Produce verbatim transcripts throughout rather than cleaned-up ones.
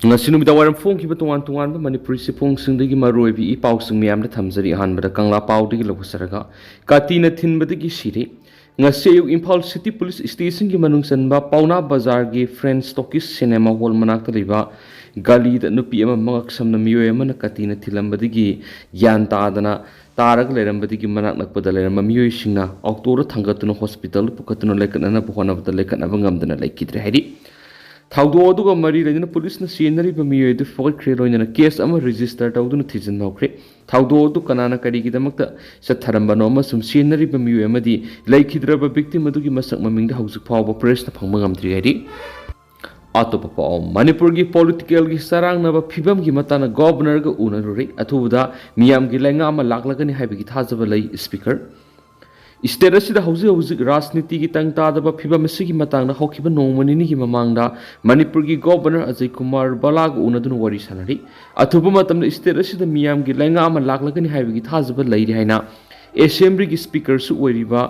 ꯉꯁꯤ ꯅꯨꯃꯤꯗꯥꯡ ꯋꯥꯏꯔꯝ ꯐꯣꯡꯈꯤꯕ ꯇꯣꯉꯥꯟ ꯇꯣꯉꯥꯟꯕ ꯃꯅꯤꯄꯨꯔꯤ ꯆꯦꯐꯣꯡꯁꯤꯡꯗꯒꯤ ꯃꯔꯨꯑꯣꯏꯕ ꯏ ꯄꯥꯎꯁꯤꯡ ꯃꯌꯥꯝꯗ ꯊꯝꯖꯔꯤ꯫ ꯑꯍꯥꯟꯕꯗ ꯀꯪꯂꯥ ꯄꯥꯎꯗꯒꯤ ꯂꯧꯖꯔꯒ, ꯀꯥꯇꯤꯅ ꯊꯤꯟꯕꯗꯒꯤ ꯁꯤꯔꯦ꯫ ꯉꯁꯤ ꯑꯌꯨꯛ ꯏꯝꯐꯥꯜ ꯁꯤꯇꯤ ꯄꯨꯂꯤꯁ ꯁ꯭ꯇꯦꯁꯟꯒꯤ ꯃꯅꯨꯡ ꯆꯟꯕ ꯄꯥꯎꯅꯥ ꯕꯖꯥꯔꯒꯤ ꯐ꯭ꯔꯦꯟꯁ ꯇꯣꯀꯤꯁ ꯁꯤꯅꯦꯃꯥ ꯍꯣꯜ ꯃꯅꯥꯛꯇ ꯂꯩꯕ ꯒꯂꯤꯗ ꯅꯨꯄꯤ ꯑꯃ ꯃꯉꯛ ꯁꯝꯅ ꯃꯤꯑꯣꯏ ꯑꯃꯅ ꯀꯥꯇꯤꯅ ꯊꯤꯜꯂꯝꯕꯗꯒꯤ ꯒ꯭ꯌꯥꯟ ꯇꯥꯗꯅ ꯇꯥꯔꯒ ꯂꯩꯔꯝꯕꯗꯒꯤ ꯃꯅꯥꯛ ꯅꯛꯄꯗ ꯂꯩꯔꯝꯕ ꯃꯤꯑꯣꯏꯁꯤꯡꯅ ꯑꯣꯛꯇꯣꯗ ꯊꯥꯡꯒꯠꯇꯨꯅ ꯍꯣꯁꯄꯤꯇꯥꯜꯗ ꯄꯨꯈꯠꯇꯨꯅ ꯂꯥꯏꯀꯠꯅꯅꯕ ꯍꯣꯠꯅꯕꯗ ꯂꯥꯏꯀꯠꯅꯕ ꯉꯝꯗꯅ ꯂꯩꯈꯤꯗ꯭ꯔꯦ ꯍꯥꯏꯔꯤ꯫ ꯊꯧꯗꯣꯛ ꯑꯗꯨꯒ ꯃꯔꯤ ꯂꯩꯅꯅ ꯄꯨꯂꯤꯁꯅ ꯆꯦꯟꯅꯔꯤꯕ ꯃꯤꯑꯣꯏ ꯑꯗꯨ ꯐꯥꯒꯠꯈ꯭ꯔꯦ, ꯂꯣꯏꯅꯅ ꯀꯦꯁ ꯑꯃ ꯔꯦꯖꯤꯁꯇꯔ ꯇꯧꯗꯨꯅ ꯊꯤꯖꯤꯟꯍꯧꯈ꯭ꯔꯦ꯫ ꯊꯧꯗꯣꯛ ꯑꯗꯨ ꯀꯅꯥꯅ ꯀꯔꯤꯒꯤꯗꯃꯛꯇ ꯆꯠꯊꯔꯝꯕꯅꯣ ꯑꯃꯁꯨꯡ ꯆꯦꯟꯅꯔꯤꯕ ꯃꯤꯑꯣꯏ ꯑꯃꯗꯤ ꯂꯩꯈꯤꯗ꯭ꯔꯕ ꯚꯤꯛꯇꯤꯝ ꯑꯗꯨꯒꯤ ꯃꯁꯛ ꯃꯃꯤꯡꯗꯤ ꯍꯧꯖꯤꯛ ꯐꯥꯎꯕ ꯄ꯭ꯔꯦꯁꯅ ꯐꯪꯕ ꯉꯝꯗ꯭ꯔꯤ ꯍꯥꯏꯔꯤ꯫ ꯑꯇꯣꯞꯄ ꯄꯥꯎ, ꯃꯅꯤꯄꯨꯔꯒꯤ ꯄꯣꯂꯤꯇꯤꯀꯦꯜꯒꯤ ꯆꯔꯥꯡꯅꯕ ꯐꯤꯕꯝꯒꯤ ꯃꯇꯥꯡꯗ ꯒꯣꯕꯔꯅꯔꯒ ꯎꯅꯔꯨꯔꯦ꯫ ꯑꯊꯨꯕꯗ ꯃꯤꯌꯥꯝꯒꯤ ꯂꯩꯉꯥꯛ ꯑꯃ ꯂꯥꯛꯂꯒꯅꯤ ꯍꯥꯏꯕꯒꯤ ꯊꯥꯖꯕ ꯂꯩ, ꯁ꯭ꯄꯤꯀꯔ꯫ ꯁ꯭ꯇꯦꯠ ꯑꯁꯤꯗ ꯍꯧꯖꯤꯛ ꯍꯧꯖꯤꯛ ꯔꯥꯖꯅꯤꯇꯤꯒꯤ ꯇꯪ ꯇꯥꯗꯕ ꯐꯤꯕꯝ ꯑꯁꯤꯒꯤ ꯃꯇꯥꯡꯗ ꯍꯧꯈꯤꯕ ꯅꯣꯡꯃ ꯅꯤꯅꯤꯒꯤ ꯃꯃꯥꯡꯗ ꯃꯅꯤꯄꯨꯔꯒꯤ ꯒꯣꯕꯔꯅꯔ ꯑꯖꯌ ꯀꯨꯃꯥꯔ ꯕꯂꯥꯒ ꯎꯅꯗꯨꯅ ꯋꯥꯔꯤ ꯁꯥꯟꯅꯔꯤ꯫ ꯑꯊꯨꯕ ꯃꯇꯝꯗ ꯁ꯭ꯇꯦꯠ ꯑꯁꯤꯗ ꯃꯤꯌꯥꯝꯒꯤ ꯂꯩꯉꯥꯛ ꯑꯃ ꯂꯥꯛꯂꯒꯅꯤ ꯍꯥꯏꯕꯒꯤ ꯊꯥꯖꯕ ꯂꯩꯔꯤ ꯍꯥꯏꯅ ꯑꯦꯁꯦꯝꯕ꯭ꯂꯤꯒꯤ ꯁ꯭ꯄꯤꯀꯔꯁꯨ ꯑꯣꯏꯔꯤꯕ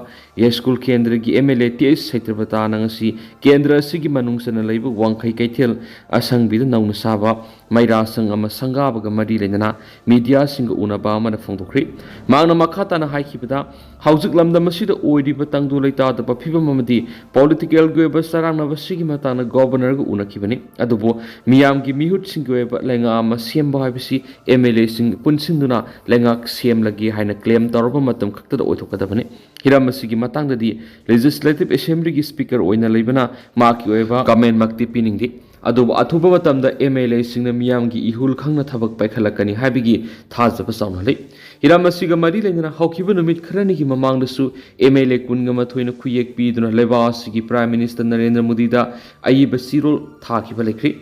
ꯌꯥꯏꯁ꯭ꯀꯨꯜ ꯀꯦꯟꯗ꯭ꯔꯒꯤ M L A T H ꯁꯩꯇ꯭ꯔꯕꯇꯥꯅ ꯉꯁꯤ ꯀꯦꯟꯗ꯭ꯔ ꯑꯁꯤꯒꯤ ꯃꯅꯨꯡ ꯆꯟꯅ ꯂꯩꯕ ꯋꯥꯡꯈꯩ ꯀꯩꯊꯦꯜ ꯑꯁꯪꯕꯤꯗ ꯅꯧꯅ ꯁꯥꯕ ꯃꯩꯔꯥ ꯁꯪ ꯑꯃ ꯁꯪꯒꯥꯕꯒ ꯃꯔꯤ ꯂꯩꯅꯅ ꯃꯤꯗꯤꯌꯥꯁꯤꯡꯒ ꯎꯅꯕ ꯑꯃꯗ ꯐꯣꯡꯗꯣꯛꯈ꯭ꯔꯤ꯫ ꯃꯍꯥꯛꯅ ꯃꯈꯥ ꯇꯥꯅ ꯍꯥꯏꯈꯤꯕꯗ, ꯍꯧꯖꯤꯛ ꯂꯝꯗꯝ ꯑꯁꯤꯗ ꯑꯣꯏꯔꯤꯕ ꯇꯪꯗꯨ ꯂꯩꯇꯥꯗꯕ ꯐꯤꯕꯝ ꯑꯃꯗꯤ ꯄꯣꯂꯤꯇꯤꯀꯦꯜꯒꯤ ꯑꯣꯏꯕ ꯆꯔꯥꯡꯅꯕꯁꯤꯒꯤ ꯃꯇꯥꯡꯗ ꯒꯣꯕꯔꯅꯔꯒ ꯎꯅꯈꯤꯕꯅꯤ, ꯑꯗꯨꯕꯨ ꯃꯤꯌꯥꯝꯒꯤ ꯃꯤꯍꯨꯠꯁꯤꯡꯒꯤ ꯑꯣꯏꯕ ꯂꯩꯉꯥꯛ ꯑꯃ ꯁꯦꯝꯕ ꯍꯥꯏꯕꯁꯤ ꯑꯦꯝ ꯑꯦꯜ ꯑꯦꯁꯤꯡ ꯄꯨꯟꯁꯤꯟꯗꯨꯅ ꯂꯩꯉꯥꯛ ꯁꯦꯝꯂꯒꯦ ꯍꯥꯏꯅ ꯀ꯭ꯂꯦꯝ ꯇꯧꯔꯕ ꯃꯇꯝ ꯈꯛꯇꯗ ꯑꯣꯏꯊꯣꯛꯀꯗꯕꯅꯤ꯫ ꯍꯤꯔꯝ ꯑꯁꯤꯒꯤ ꯃꯇꯥꯡꯗꯗꯤ ꯂꯦꯖꯤꯁꯂꯦꯇꯤꯚ ꯑꯦꯁꯦꯝꯕ꯭ꯂꯤꯒꯤ ꯁ꯭ꯄꯤꯀꯔ ꯑꯣꯏꯅ ꯂꯩꯕꯅ ꯃꯍꯥꯛꯀꯤ ꯑꯣꯏꯕ ꯀꯃꯦꯟꯃꯛꯇꯤ ꯄꯤꯅꯤꯡꯗꯦ꯫ ꯑꯗꯨꯕꯨ ꯑꯊꯨꯕ ꯃꯇꯝꯗ ꯑꯦꯝ ꯑꯦꯜ ꯑꯦꯁꯤꯡꯅ ꯃꯤꯌꯥꯝꯒꯤ ꯏꯍꯨꯜ ꯈꯪꯅ ꯊꯕꯛ ꯄꯥꯏꯈꯠꯂꯛꯀꯅꯤ ꯍꯥꯏꯕꯒꯤ ꯊꯥꯖꯕ ꯆꯥꯎꯅ ꯂꯩ꯫ ꯍꯤꯔꯝ ꯑꯁꯤꯒ ꯃꯔꯤ ꯂꯩꯅꯅ ꯍꯧꯈꯤꯕ ꯅꯨꯃꯤꯠ ꯈꯔꯅꯤꯒꯤ ꯃꯃꯥꯡꯗꯁꯨ ꯑꯦꯝ ꯑꯦꯜ ꯑꯦ ꯀꯨꯟꯒ ꯃꯥꯊꯣꯏꯅ ꯈꯨꯌꯦꯛ ꯄꯤꯗꯨꯅ ꯂꯩꯕꯥꯛ ꯑꯁꯤꯒꯤ ꯄ꯭ꯔꯥꯏꯝ ꯃꯤꯅꯤꯁꯇꯔ ꯅꯔꯦꯟꯗ꯭ꯔ ꯃꯣꯗꯤꯗ ꯑꯏꯕ ꯆꯦꯔꯣꯜ ꯊꯥꯈꯤꯕ ꯂꯩꯈ꯭ꯔꯤ꯫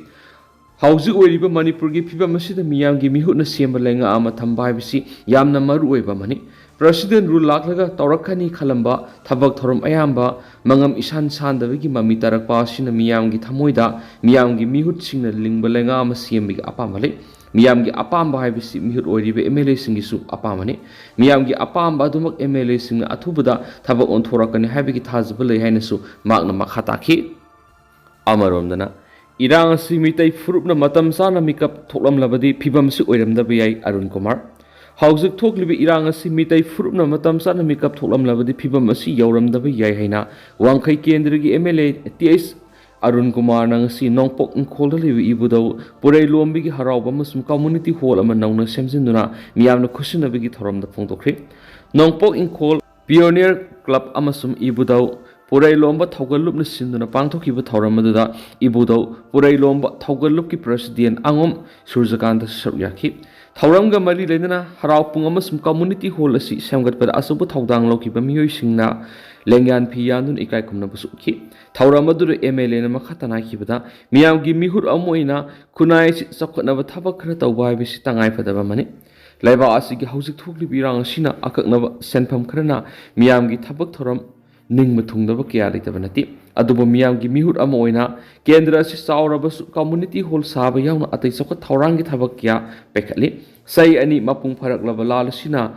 ꯍꯧꯖꯤꯛ ꯑꯣꯏꯔꯤꯕ ꯃꯅꯤꯄꯨꯔꯒꯤ ꯐꯤꯕꯝ ꯑꯁꯤꯗ ꯃꯤꯌꯥꯝꯒꯤ ꯃꯤꯍꯨꯠꯅ ꯁꯦꯝꯕ ꯂꯩꯉꯥꯛ ꯑꯃ ꯊꯝꯕ ꯍꯥꯏꯕꯁꯤ ꯌꯥꯝꯅ ꯃꯔꯨ ꯑꯣꯏꯕ ꯑꯃꯅꯤ꯫ ꯄ꯭ꯔꯁꯤꯗꯦꯟ ꯔꯨꯜ ꯂꯥꯛꯂꯒ ꯇꯧꯔꯛꯀꯅꯤ ꯈꯜꯂꯝꯕ ꯊꯕꯛ ꯊꯧꯔꯝ ꯑꯌꯥꯝꯕ ꯃꯉꯝ ꯏꯁꯥꯟ ꯁꯥꯟꯗꯕꯒꯤ ꯃꯃꯤ ꯇꯥꯔꯛꯄ ꯑꯁꯤꯅ ꯃꯤꯌꯥꯝꯒꯤ ꯊꯃꯣꯏꯗ ꯃꯤꯌꯥꯝꯒꯤ ꯃꯤꯍꯨꯠꯁꯤꯡꯅ ꯂꯤꯡꯕ ꯂꯩꯉꯥꯛ ꯑꯃ ꯁꯦꯝꯕꯒꯤ ꯑꯄꯥꯝꯕ ꯂꯩ꯫ ꯃꯤꯌꯥꯝꯒꯤ ꯑꯄꯥꯝꯕ ꯍꯥꯏꯕꯁꯤ ꯃꯤꯍꯨꯠ ꯑꯣꯏꯔꯤꯕ ꯑꯦꯝ ꯑꯦꯜ ꯑꯦꯁꯤꯡꯒꯤꯁꯨ ꯑꯄꯥꯝꯕꯅꯤ꯫ ꯃꯤꯌꯥꯝꯒꯤ ꯑꯄꯥꯝꯕ ꯑꯗꯨꯃꯛ ꯑꯦꯝ ꯑꯦꯜ ꯑꯦꯁꯤꯡꯅ ꯑꯊꯨꯕꯗ ꯊꯕꯛ ꯑꯣꯟꯊꯣꯔꯛꯀꯅꯤ ꯍꯥꯏꯕꯒꯤ ꯊꯥꯖꯕ ꯂꯩ ꯍꯥꯏꯅꯁꯨ ꯃꯍꯥꯛꯅ ꯃꯈꯥ ꯇꯥꯈꯤ꯫ ꯑꯃꯔꯣꯝꯗꯅ ꯏꯔꯥꯡ ꯑꯁꯤ ꯃꯤꯇꯩ ꯐꯨꯔꯨꯞꯅ ꯃꯇꯝ ꯆꯥꯅ ꯃꯤꯀꯞ ꯊꯣꯛꯂꯝꯂꯕꯗꯤ ꯐꯤꯕꯝꯁꯤ ꯑꯣꯏꯔꯝꯗꯕ ꯌꯥꯏ, ꯑꯔꯨꯟ ꯀꯨꯃꯥꯔ꯫ ꯍꯧꯖꯤꯛ ꯊꯣꯛꯂꯤꯕ ꯏꯔꯥꯡ ꯑꯁꯤ ꯃꯤꯇꯩ ꯐꯨꯔꯨꯞꯅ ꯃꯇꯝ ꯆꯥꯅ ꯃꯤꯀꯞ ꯊꯣꯛꯂꯝꯂꯕꯗꯤ ꯐꯤꯕꯝ ꯑꯁꯤ ꯌꯧꯔꯝꯗꯕ ꯌꯥꯏ ꯍꯥꯏꯅ ꯋꯥꯡꯈꯩ ꯀꯦꯟꯗ꯭ꯔꯒꯤ M L A T H Arun ꯀꯨꯃꯥꯔꯅ ꯉꯁꯤ ꯅꯣꯡꯄꯣꯛ ꯏꯪꯈꯣꯜꯗ ꯂꯩꯕ ꯏꯕꯨꯙꯧ ꯄꯨꯔꯩꯂꯣꯝꯕꯤꯒꯤ ꯍꯔꯥꯎꯕ ꯑꯃꯁꯨꯡ ꯀꯝꯃꯨꯅꯤꯇꯤ ꯍꯣꯜ ꯑꯃ ꯅꯧꯅ ꯁꯦꯝꯖꯤꯟꯗꯨꯅ ꯃꯤꯌꯥꯝꯅ ꯈꯨꯠꯁꯤꯟꯅꯕꯒꯤ ꯊꯧꯔꯝꯗ ꯐꯣꯡꯗꯣꯛꯈ꯭ꯔꯤ꯫ ꯅꯣꯡꯄꯣꯛ ꯏꯪꯈꯣꯜ ꯄꯤꯑꯣꯅꯤꯌꯔ ꯀ꯭ꯂꯕ ꯑꯃꯁꯨꯡ ꯏꯕꯨꯙꯧ ꯄꯨꯔꯩꯂꯣꯝꯕ ꯊꯧꯒꯜꯂꯨꯞꯅ ꯁꯤꯟꯗꯨꯅ ꯄꯥꯡꯊꯣꯛꯈꯤꯕ ꯊꯧꯔꯝ ꯑꯗꯨꯗ ꯏꯕꯨꯙꯧ ꯄꯨꯔꯩꯂꯣꯝꯕ ꯊꯧꯒꯜꯂꯨꯞꯀꯤ ꯄ꯭ꯔꯁꯤꯗꯦꯟ ꯑꯉꯣꯝ ꯁꯨꯔꯖꯀꯥꯟꯇꯁꯨ ꯁꯔꯨꯛ ꯌꯥꯈꯤ꯫ ꯊꯧꯔꯝꯒ ꯃꯔꯤ ꯂꯩꯅꯅ ꯍꯔꯥꯎ ꯄꯨꯡ ꯑꯃꯁꯨꯡ ꯀꯝꯃꯨꯅꯤꯇꯤ ꯍꯣꯜ ꯑꯁꯤ ꯁꯦꯝꯒꯠꯄꯗ ꯑꯆꯧꯕ ꯊꯧꯗꯥꯡ ꯂꯧꯈꯤꯕ ꯃꯤꯑꯣꯏꯁꯤꯡꯅ ꯂꯦꯡꯌꯥꯟ ꯐꯤ ꯌꯥꯟꯗꯨꯅ ꯏꯀꯥꯏ ꯈꯨꯝꯅꯕꯁꯨ ꯎꯠꯈꯤ꯫ ꯊꯧꯔꯝ ꯑꯗꯨꯗ ꯑꯦꯝ ꯑꯦꯜ ꯑꯦꯅ ꯃꯈꯥ ꯇꯥꯅ ꯍꯥꯏꯈꯤꯕꯗ, ꯃꯤꯌꯥꯝꯒꯤ ꯃꯤꯍꯨꯠ ꯑꯃ ꯑꯣꯏꯅ ꯈꯨꯟꯅꯥꯏ ꯑꯁꯤ ꯆꯥꯎꯈꯠꯅꯕ ꯊꯕꯛ ꯈꯔ ꯇꯧꯕ ꯍꯥꯏꯕꯁꯤ ꯇꯉꯥꯏꯐꯗꯕ ꯑꯃꯅꯤ꯫ ꯂꯩꯕꯥꯛ ꯑꯁꯤꯒꯤ ꯍꯧꯖꯤꯛ ꯊꯣꯛꯂꯤꯕ ꯏꯔꯥꯡ ꯑꯁꯤꯅ ꯑꯀꯛꯅꯕ ꯁꯦꯟꯐꯝ ꯈꯔꯅ ꯃꯤꯌꯥꯝꯒꯤ ꯊꯕꯛ ꯊꯧꯔꯝ ꯅꯤꯡꯕ ꯊꯨꯡꯗꯕ ꯀꯌꯥ ꯂꯩꯇꯕ ꯅꯠꯇꯦ꯫ ꯑꯗꯨꯕꯨ ꯃꯤꯌꯥꯝꯒꯤ ꯃꯤꯍꯨꯠ ꯑꯃ ꯑꯣꯏꯅ ꯀꯦꯟꯗ꯭ꯔ ꯑꯁꯤ ꯆꯥꯎꯔꯕꯁꯨ ꯀꯝꯃꯨꯅꯤꯇꯤ ꯍꯣꯜ ꯁꯥꯕ ꯌꯥꯎꯅ ꯑꯇꯩ ꯆꯥꯎꯈꯠ ꯊꯧꯔꯥꯡꯒꯤ ꯊꯕꯛ ꯀꯌꯥ ꯄꯥꯏꯈꯠꯂꯤ꯫ ꯆꯍꯤ ꯑꯅꯤ ꯃꯄꯨꯡ ꯐꯥꯔꯛꯂꯕ ꯂꯥꯜ ꯑꯁꯤꯅ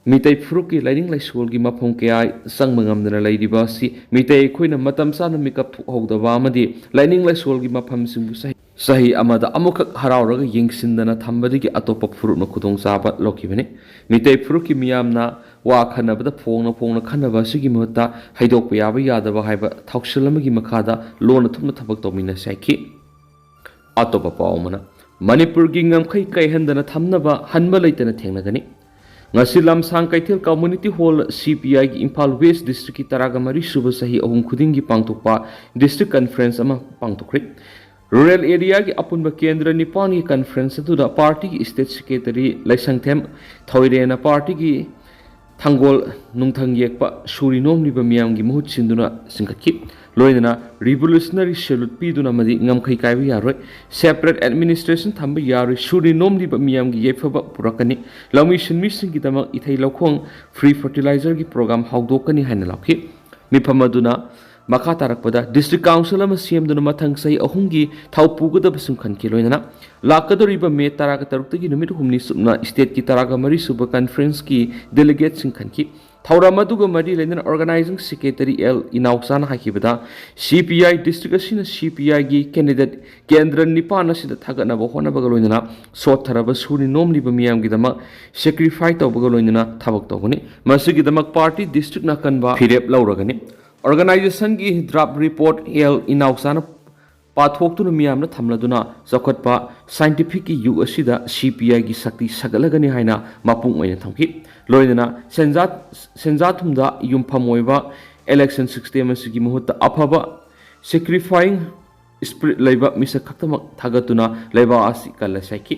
ꯃꯤꯇꯩ ꯐꯨꯔꯨꯞꯀꯤ ꯂꯥꯏꯅꯤꯡ ꯂꯥꯏꯁꯣꯜꯒꯤ ꯃꯐꯝ ꯀꯌꯥ ꯆꯪꯕ ꯉꯝꯗꯅ ꯂꯩꯔꯤꯕ ꯑꯁꯤ ꯃꯤꯇꯩ ꯑꯩꯈꯣꯏꯅ ꯃꯇꯝ ꯆꯥꯅ ꯃꯤꯀꯞ ꯊꯣꯛꯍꯧꯗꯕ ꯑꯃꯗꯤ ꯂꯥꯏꯅꯤꯡ ꯂꯥꯏꯁꯣꯜꯒꯤ ꯃꯐꯝꯁꯤꯡꯕꯨ ꯆꯍꯤ, ꯆꯍꯤ ꯑꯃꯗ ꯑꯃꯨꯛꯈꯛ ꯍꯔꯥꯎꯔꯒ ꯌꯦꯡꯁꯤꯟꯗꯅ ꯊꯝꯕꯗꯒꯤ ꯑꯇꯣꯞꯄ ꯐꯨꯔꯨꯞꯅ ꯈꯨꯗꯣꯡꯆꯥꯕ ꯂꯧꯈꯤꯕꯅꯤ꯫ ꯃꯤꯇꯩ ꯐꯨꯔꯨꯞꯀꯤ ꯃꯤꯌꯥꯝꯅ ꯋꯥ ꯈꯟꯅꯕꯗ ꯐꯣꯡꯅ ꯐꯣꯡꯅ ꯈꯟꯅꯕ ꯑꯁꯤꯒꯤ ꯃꯍꯨꯠꯇ ꯍꯩꯗꯣꯛꯄ ꯌꯥꯕ ꯌꯥꯗꯕ ꯍꯥꯏꯕ ꯊꯧꯁꯤꯜ ꯑꯃꯒꯤ ꯃꯈꯥꯗ ꯂꯣꯟꯅ ꯊꯨꯞꯅ ꯊꯕꯛ ꯇꯧꯃꯤꯟꯅꯁꯤ ꯍꯥꯏꯈꯤ꯫ ꯑꯇꯣꯞꯄ ꯄꯥꯎ ꯑꯃꯅ, ꯃꯅꯤꯄꯨꯔꯒꯤ ꯉꯝꯈꯩ ꯀꯥꯏꯍꯟꯗꯅ ꯊꯝꯅꯕ ꯍꯟꯕ ꯂꯩꯇꯅ ꯊꯦꯡꯅꯒꯅꯤ꯫ ꯉꯁꯤ ꯂꯝꯁꯥꯡ ꯀꯩꯊꯦꯜ ꯀꯝꯃꯨꯅꯤꯇꯤ ꯍꯣꯜ ꯁꯤ ꯄꯤ ꯑꯥꯏꯒꯤ ꯏꯝꯐꯥꯜ ꯋꯦꯁ ꯗꯤꯁꯇ꯭ꯔꯤꯛꯀꯤ ꯇꯔꯥꯒ ꯃꯔꯤ ꯁꯨꯕ ꯆꯍꯤ ꯑꯍꯨꯝ ꯈꯨꯗꯤꯡꯒꯤ ꯄꯥꯡꯊꯣꯛꯄ ꯗꯤꯁꯇ꯭ꯔꯤꯛ ꯀꯟꯐꯔꯦꯟꯁ ꯑꯃ ꯄꯥꯡꯊꯣꯛꯈ꯭ꯔꯤ꯫ ꯔꯨꯔꯦꯜ ꯑꯦꯔꯤꯌꯥꯒꯤ ꯑꯄꯨꯟꯕ ꯀꯦꯟꯗ꯭ꯔ ꯅꯤꯄꯥꯟꯒꯤ ꯀꯟꯐꯔꯦꯟꯁ ꯑꯗꯨꯗ ꯄꯥꯔꯇꯤꯒꯤ ꯁ꯭ꯇꯦꯠ ꯁꯦꯀ꯭ꯔꯦꯇꯔꯤ ꯂꯩꯁꯪꯊꯦꯝ ꯊꯣꯏꯔꯦꯅ ꯄꯥꯔꯇꯤꯒꯤ ꯊꯥꯡꯒꯣꯜ ꯅꯨꯡꯊꯪ ꯌꯦꯛꯄ ꯁꯨꯔꯤ ꯅꯣꯝꯂꯤꯕ ꯃꯤꯌꯥꯝꯒꯤ ꯃꯍꯨꯠ ꯁꯤꯟꯗꯨꯅ ꯆꯤꯡꯈꯠꯈꯤ꯫ ꯂꯣꯏꯅꯅ ꯔꯤꯚꯣꯂꯨꯁꯅꯔꯤ ꯁꯦꯂꯨꯠ ꯄꯤꯗꯨꯅ ꯑꯃꯗꯤ ꯉꯝꯈꯩ ꯀꯥꯏꯕ ꯌꯥꯔꯣꯏ, ꯁꯦꯄꯔꯦꯠ ꯑꯦꯗꯃꯤꯅꯤꯁꯇ꯭ꯔꯦꯁꯟ ꯊꯝꯕ ꯌꯥꯔꯣꯏ, ꯁꯨꯔꯤ ꯅꯣꯝꯂꯤꯕ ꯃꯤꯌꯥꯝꯒꯤ ꯌꯥꯏꯐꯕ ꯄꯨꯔꯛꯀꯅꯤ, ꯂꯧꯃꯤ ꯁꯤꯟꯃꯤꯁꯤꯡꯒꯤꯗꯃꯛ ꯏꯊꯩ ꯂꯧꯈꯣꯡ ꯐ꯭ꯔꯤ ꯐꯔꯇꯤꯂꯥꯏꯖꯔꯒꯤ ꯄ꯭ꯔꯣꯒ꯭ꯔꯥꯝ ꯍꯧꯗꯣꯛꯀꯅꯤ ꯍꯥꯏꯅ ꯂꯥꯎꯈꯤ꯫ ꯃꯤꯐꯝ ꯑꯗꯨꯅ ꯃꯈꯥ ꯇꯥꯔꯛꯄꯗ ꯗꯤꯁꯇ꯭ꯔꯤꯛ ꯀꯥꯎꯟꯁꯤꯜ ꯑꯃ ꯁꯦꯝꯗꯨꯅ ꯃꯊꯪ ꯆꯍꯤ ꯑꯍꯨꯝꯒꯤ ꯊꯧ ꯄꯨꯒꯗꯕꯁꯨ ꯈꯟꯈꯤ꯫ ꯂꯣꯏꯅꯅ ꯂꯥꯛꯀꯗꯧꯔꯤꯕ ꯃꯦ ꯇꯔꯥꯒ ꯇꯔꯨꯛꯇꯒꯤ ꯅꯨꯃꯤꯠ ꯍꯨꯝꯅꯤ ꯆꯨꯞꯅ ꯁ꯭ꯇꯦꯠꯀꯤ ꯇꯔꯥꯒ ꯃꯔꯤ ꯁꯨꯕ ꯀꯟꯐꯔꯦꯟꯁꯀꯤ ꯗꯦꯂꯤꯒꯦꯠꯁꯤꯡ ꯈꯟꯈꯤ꯫ ꯊꯧꯔꯝ ꯑꯗꯨꯒ ꯃꯔꯤ ꯂꯩꯅꯅ Organizing Secretary ꯑꯦꯜ ꯏꯅꯥꯎꯆꯥꯅ ꯍꯥꯏꯈꯤꯕꯗ, ꯁꯤ ꯄꯤ ꯑꯥꯏ ꯗꯤꯁꯇ꯭ꯔꯤꯛ ꯑꯁꯤꯅ ꯁꯤ ꯄꯤ ꯑꯥꯏꯒꯤ ꯀꯦꯟꯗꯤꯗꯦꯠ ꯀꯦꯟꯗ꯭ꯔ ꯅꯤꯄꯥꯟ ꯑꯁꯤꯗ ꯊꯥꯒꯠꯅꯕ ꯍꯣꯠꯅꯕꯒ ꯂꯣꯏꯅꯅ ꯁꯣꯠꯊꯔꯕ ꯁꯨꯔꯤ ꯅꯣꯝꯂꯤꯕ ꯃꯤꯌꯥꯝꯒꯤꯗꯃꯛ ꯁꯦꯀ꯭ꯔꯤꯐꯥꯏ ꯇꯧꯕꯒ ꯂꯣꯏꯅꯅ ꯊꯕꯛ ꯇꯧꯒꯅꯤ꯫ ꯃꯁꯤꯒꯤꯗꯃꯛ ꯄꯥꯔꯇꯤ ꯗꯤꯁꯇ꯭ꯔꯤꯛꯅ ꯑꯀꯟꯕ ꯐꯤꯔꯦꯞ ꯂꯧꯔꯒꯅꯤ꯫ ꯑꯣꯔꯒꯅꯥꯏꯖꯦꯁꯟꯒꯤ ꯗ꯭ꯔꯥꯐ ꯔꯤꯄꯣꯔꯠ ꯑꯦꯜ ꯏꯅꯥꯎꯆꯥꯅ ꯄꯥꯊꯣꯛꯇꯨꯅ ꯃꯤꯌꯥꯝꯅ ꯊꯝꯂꯗꯨꯅ ꯆꯥꯎꯈꯠꯄ ꯁꯥꯏꯟꯇꯤꯐꯤꯛꯀꯤ ꯌꯨꯒ ꯑꯁꯤꯗ ꯁꯤ ꯄꯤ ꯑꯥꯏꯒꯤ ꯁꯛꯇꯤ ꯁꯥꯒꯠꯂꯒꯅꯤ ꯍꯥꯏꯅ ꯃꯄꯨꯡ ꯑꯣꯏꯅ ꯊꯝꯈꯤ꯫ ꯂꯣꯏꯅꯅ ꯁꯦꯟꯖꯥ-, ꯁꯦꯟꯖꯥ ꯊꯨꯝꯗ ꯌꯨꯝꯐꯝ ꯑꯣꯏꯕ ꯏꯂꯦꯛꯁꯟ ꯁꯤꯁꯇꯦꯝ ꯑꯁꯤꯒꯤ ꯃꯍꯨꯠꯇ ꯑꯐꯕ ꯁꯦꯀ꯭ꯔꯤꯐꯥꯏꯡ ꯁ꯭ꯄꯤꯔꯤꯠ ꯂꯩꯕ ꯃꯤꯁꯛ ꯈꯛꯇꯃꯛ ꯊꯥꯒꯠꯇꯨꯅ ꯂꯩꯕꯥꯛ ꯑꯁꯤ ꯀꯜꯂꯁꯤ ꯍꯥꯏꯈꯤ꯫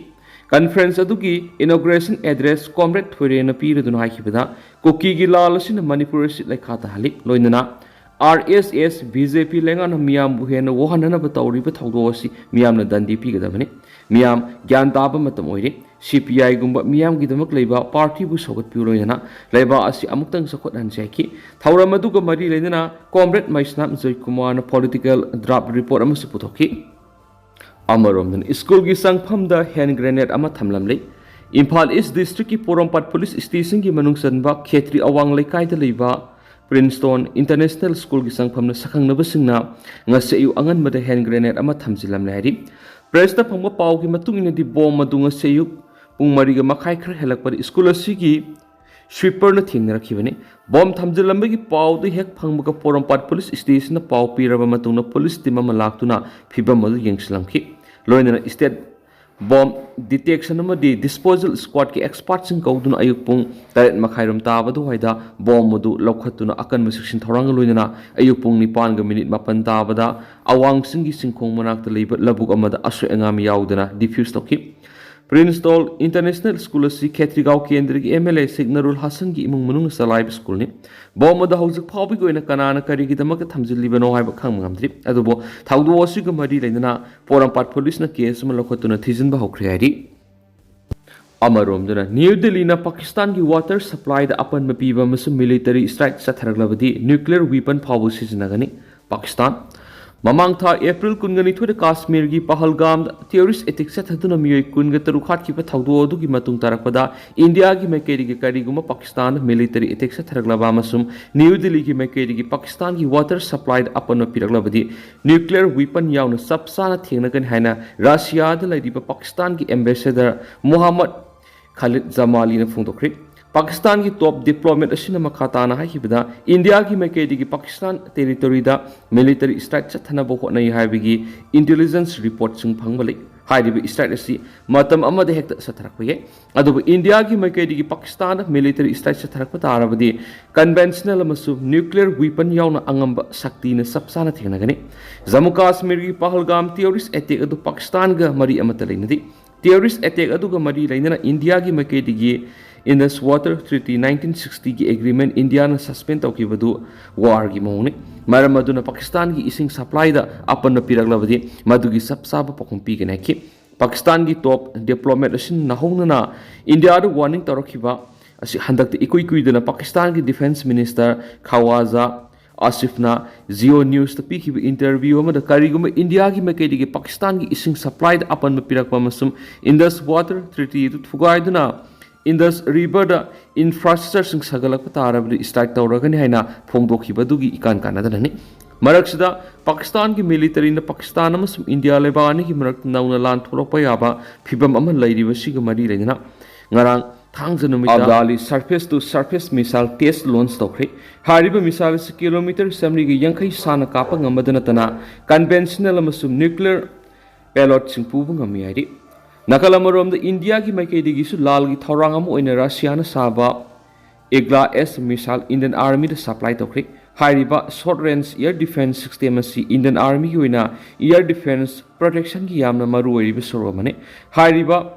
ꯀꯟꯐ꯭ꯔꯦꯟꯁ ꯑꯗꯨꯒꯤ ꯏꯅꯣꯒ꯭ꯔꯦꯁꯟ ꯑꯦꯗ꯭ꯔꯦꯁ ꯀꯣꯝꯔꯦꯗ ꯊꯣꯏꯔꯦꯟꯅ ꯄꯤꯔꯗꯨꯅ ꯍꯥꯏꯈꯤꯕꯗ, ꯀꯨꯀꯤꯒꯤ ꯂꯥꯜ ꯑꯁꯤꯅ ꯃꯅꯤꯄꯨꯔ ꯑꯁꯤ ꯂꯩꯈꯥ ꯇꯥꯍꯜꯂꯤ꯫ ꯂꯣꯏꯅꯅ ꯑꯥꯔ ꯑꯦꯁ ꯑꯦꯁ, ꯕꯤ ꯖꯦ ꯄꯤ ꯂꯩꯉꯥꯛꯅ ꯃꯤꯌꯥꯝꯕꯨ ꯍꯦꯟꯅ ꯋꯥꯍꯟꯅꯅꯕ ꯇꯧꯔꯤꯕ ꯊꯧꯗꯣꯛ ꯑꯁꯤ ꯃꯤꯌꯥꯝꯅ ꯗꯟꯗꯤ ꯄꯤꯒꯗꯕꯅꯤ꯫ ꯃꯤꯌꯥꯝ ꯒ꯭ꯌꯥꯟ ꯇꯥꯕ ꯃꯇꯝ ꯑꯣꯏꯔꯦ꯫ ꯁꯤ ꯄꯤ ꯑꯥꯏꯒꯨꯝꯕ ꯃꯤꯌꯥꯝꯒꯤꯗꯃꯛ ꯂꯩꯕ ꯄꯥꯔꯇꯤꯕꯨ ꯁꯧꯒꯠꯄꯤꯌꯨ꯫ ꯂꯣꯏꯅꯅ ꯂꯩꯕꯥꯛ ꯑꯁꯤ ꯑꯃꯨꯛꯇꯪ ꯆꯥꯎꯈꯠꯍꯟꯁꯤ ꯍꯥꯏꯈꯤ꯫ ꯊꯧꯔꯝ ꯑꯗꯨꯒ ꯃꯔꯤ ꯂꯩꯅꯅ ꯀꯣꯝꯔꯦꯗ ꯃꯩꯁꯅꯥꯝ ꯖꯣꯏꯀꯨꯃꯥꯔꯅ ꯄꯣꯂꯤꯇꯤꯀꯦꯜ ꯗ꯭ꯔꯥꯐ ꯔꯤꯄꯣꯔꯠ ꯑꯃꯁꯨ ꯄꯨꯊꯣꯛꯈꯤ꯫ ꯑꯃꯔꯣꯝꯗꯅ, ꯁ꯭ꯀꯨꯜꯒꯤ ꯆꯪꯐꯝꯗ ꯍꯦꯟ ꯒ꯭ꯔꯦꯅꯦꯗ ꯑꯃ ꯊꯝꯂꯝꯂꯦ꯫ ꯏꯝꯐꯥꯜ ꯏꯁ ꯗꯤꯁꯇ꯭ꯔꯤꯛꯀꯤ ꯄꯣꯔꯣꯝꯄꯥꯠ ꯄꯨꯂꯤꯁ ꯁ꯭ꯇꯦꯁꯟꯒꯤ ꯃꯅꯨꯡ ꯆꯟꯕ ꯈꯦꯇ꯭ꯔꯤ ꯑꯋꯥꯡ ꯂꯩꯀꯥꯏꯗ ꯂꯩꯕ ꯄ꯭ꯔꯤꯟꯁꯇꯣꯟ ꯏꯟꯇꯔꯅꯦꯁꯅꯦꯜ ꯁ꯭ꯀꯨꯜꯒꯤ ꯆꯪꯐꯝꯅ ꯁꯛꯈꯪꯅꯕꯁꯤꯡꯅ ꯉꯁꯤ ꯑꯌꯨꯛ ꯑꯉꯟꯕꯗ ꯍꯦꯟ ꯒ꯭ꯔꯦꯅꯦꯗ ꯑꯃ ꯊꯝꯖꯤꯜꯂꯝꯂꯦ ꯍꯥꯏꯔꯤ꯫ ꯄ꯭ꯔꯦꯁꯇ ꯐꯪꯕ ꯄꯥꯎꯒꯤ ꯃꯇꯨꯡ ꯏꯟꯅꯗꯤ, ꯕꯣꯝ ꯑꯗꯨ ꯉꯁꯤ ꯑꯌꯨꯛ ꯄꯨꯡ ꯃꯔꯤꯒ ꯃꯈꯥꯏ ꯈꯔ ꯍꯦꯜꯂꯛꯄꯗ ꯁ꯭ꯀꯨꯜ ꯑꯁꯤꯒꯤ ꯁ꯭ꯋꯤꯄꯔꯅ ꯊꯦꯡꯅꯔꯛꯈꯤꯕꯅꯤ꯫ ꯕꯣꯝ ꯊꯝꯖꯤꯜꯂꯝꯕꯒꯤ ꯄꯥꯎꯗꯨ ꯍꯦꯛ ꯐꯪꯕꯒ ꯄꯣꯔꯣꯝꯄꯥꯠ ꯄꯨꯂꯤꯁ ꯁ꯭ꯇꯦꯁꯟꯗ ꯄꯥꯎ ꯄꯤꯔꯕ ꯃꯇꯨꯡꯗ ꯄꯨꯂꯤꯁ ꯇꯤꯝ ꯑꯃ ꯂꯥꯛꯇꯨꯅ ꯐꯤꯕꯝ ꯑꯗꯨ ꯌꯦꯡꯁꯤꯜꯂꯝꯈꯤ꯫ ꯂꯣꯏꯅꯅ ꯁ꯭ꯇꯦꯠ ꯕꯣꯝ ꯗꯤꯇꯦꯛꯁꯟ ꯑꯃꯗꯤ ꯗꯤꯁꯄꯣꯖꯦꯜ ꯁ꯭ꯀ꯭ꯋꯥꯗꯀꯤ ꯑꯦꯛꯁꯄꯥꯔꯠꯁꯤꯡ ꯀꯧꯗꯨꯅ ꯑꯌꯨꯛ ꯄꯨꯡ ꯇꯔꯦꯠ ꯃꯈꯥꯏꯔꯣꯝ ꯇꯥꯕ ꯑꯗꯨꯋꯥꯏꯗ ꯕꯣꯝ ꯑꯗꯨ ꯂꯧꯈꯠꯇꯨꯅ ꯑꯀꯟꯕ ꯆꯦꯛꯁꯤꯟ ꯊꯧꯔꯥꯡꯒ ꯂꯣꯏꯅꯅ ꯑꯌꯨꯛ ꯄꯨꯡ ꯅꯤꯄꯥꯟꯒ ꯃꯤꯅꯤꯠ ꯃꯥꯄꯟ ꯇꯥꯕꯗ ꯑꯋꯥꯡ ꯆꯤꯡꯒꯤ ꯆꯤꯡꯈꯣꯡ ꯃꯅꯥꯛꯇ ꯂꯩꯕ ꯂꯧꯕꯨꯛ ꯑꯃꯗ ꯑꯁꯣꯏ ꯑꯉꯥꯝ ꯌꯥꯎꯗꯅ ꯗꯤꯐ꯭ꯌꯨꯁ ꯇꯧꯈꯤ꯫ ꯄ꯭ꯔꯤꯟꯁꯇꯣꯜ ꯏꯟꯇꯔꯅꯦꯁꯅꯦꯜ ꯁ꯭ꯀꯨꯜ ꯑꯁꯤ ꯈꯦꯇ꯭ꯔꯤꯒꯥꯎ ꯀꯦꯟꯗ꯭ꯔꯒꯤ ꯑꯦꯝ ꯑꯦꯜ ꯑꯦ ꯁꯦꯛ ꯅꯔꯨꯜ ꯍꯥꯁꯟꯒꯤ ꯏꯃꯨꯡ ꯃꯅꯨꯡꯅ ꯆꯂꯥꯏꯕ ꯁ꯭ꯀꯨꯜꯅꯤ꯫ ꯕꯣꯝ ꯑꯗꯨ ꯍꯧꯖꯤꯛ ꯐꯥꯎꯕꯒꯤ ꯑꯣꯏꯅ ꯀꯅꯥꯅ ꯀꯔꯤꯒꯤꯗꯃꯛꯇ ꯊꯝꯖꯤꯜꯂꯤꯕꯅꯣ ꯍꯥꯏꯕ ꯈꯪꯕ ꯉꯝꯗ꯭ꯔꯤ꯫ ꯑꯗꯨꯕꯨ ꯊꯧꯗꯣꯛ ꯑꯁꯤꯒ ꯃꯔꯤ ꯂꯩꯅꯅ ꯄꯣꯔꯣꯝꯄꯥꯠ ꯄꯨꯂꯤꯁꯅ ꯀꯦꯁ ꯑꯃ ꯂꯧꯈꯠꯇꯨꯅ ꯊꯤꯖꯤꯟꯕ ꯍꯧꯈ꯭ꯔꯦ ꯍꯥꯏꯔꯤ꯫ ꯑꯃꯔꯣꯝꯗꯅ, ꯅ꯭ꯌꯨ ꯗꯤꯜꯂꯤꯅ ꯄꯥꯀꯤꯁꯇꯥꯟꯒꯤ ꯋꯥꯇꯔ ꯁꯄ꯭ꯂꯥꯏꯗ ꯑꯄꯟꯕ ꯄꯤꯕ ꯑꯃꯁꯨꯡ ꯃꯤꯂꯤꯇꯔꯤ ꯁ꯭ꯇ꯭ꯔꯥꯏꯛ ꯆꯠꯊꯔꯛꯂꯕꯗꯤ ꯅ꯭ꯌꯨꯀ꯭ꯂꯤꯌꯔ ꯋꯤꯄꯟ ꯐꯥꯎꯕ ꯁꯤꯖꯤꯟꯅꯒꯅꯤ꯫ ꯄꯥꯀꯤꯁꯇꯥꯟ꯫ ꯃꯃꯥꯡ ꯊꯥ ꯑꯦꯄ꯭ꯔꯤꯜ ꯀꯨꯟꯒ ꯅꯤꯊꯣꯏꯗ ꯀꯥꯁꯃꯤꯔꯒꯤ ꯄꯍꯜꯒꯥꯝꯗ terrorist attack ꯆꯠꯊꯗꯨꯅ ꯃꯤꯑꯣꯏ ꯀꯨꯟꯒ ꯇꯔꯨꯛ ꯍꯥꯠꯈꯤꯕ ꯊꯧꯗꯣꯛ ꯑꯗꯨꯒꯤ ꯃꯇꯨꯡ ꯇꯥꯔꯛꯄꯗ, ꯏꯟꯗꯤꯌꯥꯒꯤ ꯃꯥꯏꯀꯩꯗꯒꯤ ꯀꯔꯤꯒꯨꯝꯕ ꯄꯥꯀꯤꯁꯇꯥꯟꯗ military attack ꯆꯠꯊꯔꯛꯂꯕ ꯑꯃꯁꯨꯡ ꯅ꯭ꯌꯨ ꯗꯤꯜꯂꯤꯒꯤ ꯃꯥꯏꯀꯩꯗꯒꯤ ꯄꯥꯀꯤꯁꯇꯥꯟꯒꯤ water supplyꯗ ꯑꯄꯟꯕ ꯄꯤꯔꯛꯂꯕꯗꯤ, nuclear weapon ꯌꯥꯎꯅ ꯆꯞ ꯆꯥꯅ ꯊꯦꯡꯅꯒꯅꯤ ꯍꯥꯏꯅ ꯔꯁꯤꯌꯥꯗ ꯂꯩꯔꯤꯕ ꯄꯥꯀꯤꯁꯇꯥꯟꯒꯤ ambassador ꯃꯣꯍꯝꯃꯗ ꯈꯥꯂꯤꯗ ꯖꯃꯥꯂꯤꯅ ꯐꯣꯡꯗꯣꯛꯈ꯭ꯔꯤ꯫ ꯄꯥꯀꯤꯁꯇꯥꯟꯒꯤ top diplomat ꯑꯁꯤꯅ ꯃꯈꯥ ꯇꯥꯅ ꯍꯥꯏꯈꯤꯕꯗ, ꯏꯟꯗꯤꯌꯥꯒꯤ ꯃꯥꯏꯀꯩꯗꯒꯤ ꯄꯥꯀꯤꯁꯇꯥꯟ territoryꯗ military strike ꯆꯠꯊꯅꯕ ꯍꯣꯠꯅꯩ ꯍꯥꯏꯕꯒꯤ intelligence reportꯁꯤꯡ ꯐꯪꯕ ꯂꯩ꯫ ꯍꯥꯏꯔꯤꯕ strike ꯑꯁꯤ ꯃꯇꯝ ꯑꯃꯗ ꯍꯦꯛꯇ ꯆꯠꯊꯔꯛꯄ ꯌꯥꯏ꯫ ꯑꯗꯨꯕꯨ ꯏꯟꯗꯤꯌꯥꯒꯤ ꯃꯥꯏꯀꯩꯗꯒꯤ ꯄꯥꯀꯤꯁꯇꯥꯟꯗ military strike ꯆꯠꯊꯔꯛꯄ ꯇꯥꯔꯕꯗꯤ, conventional ꯑꯃꯁꯨꯡ nuclear weapon ꯌꯥꯎꯅ ꯑꯉꯝꯕ ꯁꯛꯇꯤꯅ ꯆꯞ ꯆꯥꯅ ꯊꯦꯡꯅꯒꯅꯤ꯫ ꯖꯝꯃꯨ ꯀꯥꯁꯃꯤꯔꯒꯤ ꯄꯍꯜꯒꯥꯝ terrorist attack ꯑꯗꯨ ꯄꯥꯀꯤꯁꯇꯥꯟꯒ ꯃꯔꯤ ꯑꯃꯠꯇ ꯂꯩꯅꯗꯦ꯫ Terrorist attack ꯑꯗꯨꯒ ꯃꯔꯤ ꯂꯩꯅꯅ ꯏꯟꯗꯤꯌꯥꯒꯤ ꯃꯥꯏꯀꯩꯗꯒꯤ Indus Water Treaty nineteen sixtyꯒꯤ agreement ꯏꯟꯗꯤꯌꯥꯅ suspend ꯇꯧꯈꯤꯕꯗꯨ warꯒꯤ ꯃꯑꯣꯡꯅꯤ꯫ ꯃꯔꯝ ꯑꯗꯨꯅ ꯄꯥꯀꯤꯁꯇꯥꯟꯒꯤ ꯏꯁꯤꯡ supplyꯗ ꯑꯄꯟꯕ ꯄꯤꯔꯛꯂꯕꯗꯤ, ꯃꯗꯨꯒꯤ ꯆꯞ ꯆꯥꯕ ꯄꯥꯎꯈꯨꯝ ꯄꯤꯒꯅꯤ ꯍꯥꯏꯈꯤ꯫ ꯄꯥꯀꯤꯁꯇꯥꯟꯒꯤ top diplomat ꯑꯁꯤꯅ ꯅꯧꯍꯧꯅꯅ ꯏꯟꯗꯤꯌꯥꯗ warning ꯇꯧꯔꯛꯈꯤꯕ ꯑꯁꯤ ꯍꯟꯗꯛꯇ ꯏꯀꯨꯏ ꯀꯨꯏꯗꯅ ꯄꯥꯀꯤꯁꯇꯥꯟꯒꯤ defence minister ꯈꯋꯥꯖꯥ ꯑꯥꯁꯤꯐꯅ Jio Newsꯇ ꯄꯤꯈꯤꯕ interview ꯑꯃꯗ, ꯀꯔꯤꯒꯨꯝꯕ ꯏꯟꯗꯤꯌꯥꯒꯤ ꯃꯥꯏꯀꯩꯗꯒꯤ ꯄꯥꯀꯤꯁꯇꯥꯟꯒꯤ ꯏꯁꯤꯡ supplyꯗ ꯑꯄꯟꯕ ꯄꯤꯔꯛꯄ ꯑꯃꯁꯨꯡ Indus Water Treaty ꯑꯗꯨ ꯊꯨꯒꯥꯏꯗꯨꯅ Indus Riverꯗ infrastructureꯁꯤꯡ ꯁꯥꯒꯠꯂꯛꯄ ꯇꯥꯔꯕꯗꯤ, strike ꯇꯧꯔꯒꯅꯤ ꯍꯥꯏꯅ ꯐꯣꯡꯗꯣꯛꯈꯤꯕ ꯑꯗꯨꯒꯤ ꯏꯀꯥꯟ ꯀꯥꯟꯅꯗꯅꯅꯤ꯫ ꯃꯔꯛꯁꯤꯗ, ꯄꯥꯀꯤꯁꯇꯥꯟꯒꯤ militaryꯅ ꯄꯥꯀꯤꯁꯇꯥꯟ ꯑꯃꯁꯨꯡ ꯏꯟꯗꯤꯌꯥ ꯂꯩꯕꯥꯛ ꯑꯅꯤꯒꯤ ꯃꯔꯛꯇ ꯅꯧꯅ ꯂꯥꯟ ꯊꯣꯛꯂꯛꯄ ꯌꯥꯕ ꯐꯤꯚꯝ ꯑꯃ ꯂꯩꯔꯤꯕꯁꯤꯒ ꯃꯔꯤ ꯂꯩꯅꯅ, ꯉꯔꯥꯡ ꯊꯥꯡꯖ ꯅꯨꯃꯤꯠꯇ ꯑꯕꯗꯥꯂꯤ surface to surface missile test launch ꯇꯧꯈ꯭ꯔꯦ꯫ ꯍꯥꯏꯔꯤꯕ missile ꯑꯁꯤ kilometre ꯆꯥꯃꯔꯤꯒ ꯌꯥꯡꯈꯩ ꯁꯥꯡꯅ ꯀꯥꯞꯄ ꯉꯝꯕꯗ ꯅꯠꯇꯅ, conventional ꯑꯃꯁꯨꯡ nuclear payloadꯁꯤꯡ ꯄꯨꯕ ꯉꯝꯃꯤ ꯍꯥꯏꯔꯤ꯫ ꯅꯥꯀꯜ ꯑꯃꯔꯣꯝꯗ, ꯏꯟꯗꯤꯌꯥꯒꯤ ꯃꯥꯏꯀꯩꯗꯒꯤꯁꯨ ꯂꯥꯜꯒꯤ ꯊꯧꯔꯥꯡ ꯑꯃ ꯑꯣꯏꯅ ꯔꯁꯤꯌꯥꯅ ꯁꯥꯕ Igla S missile Indian Armyꯗ supply ꯇꯧꯈ꯭ꯔꯦ꯫ ꯍꯥꯏꯔꯤꯕ short range air defence system ꯑꯁꯤ Indian Armyꯒꯤ ꯑꯣꯏꯅ air defence protectionꯒꯤ ꯌꯥꯝꯅ ꯃꯔꯨ ꯑꯣꯏꯔꯤꯕ ꯁꯔꯨꯛ ꯑꯃꯅꯤ꯫ ꯍꯥꯏꯔꯤꯕ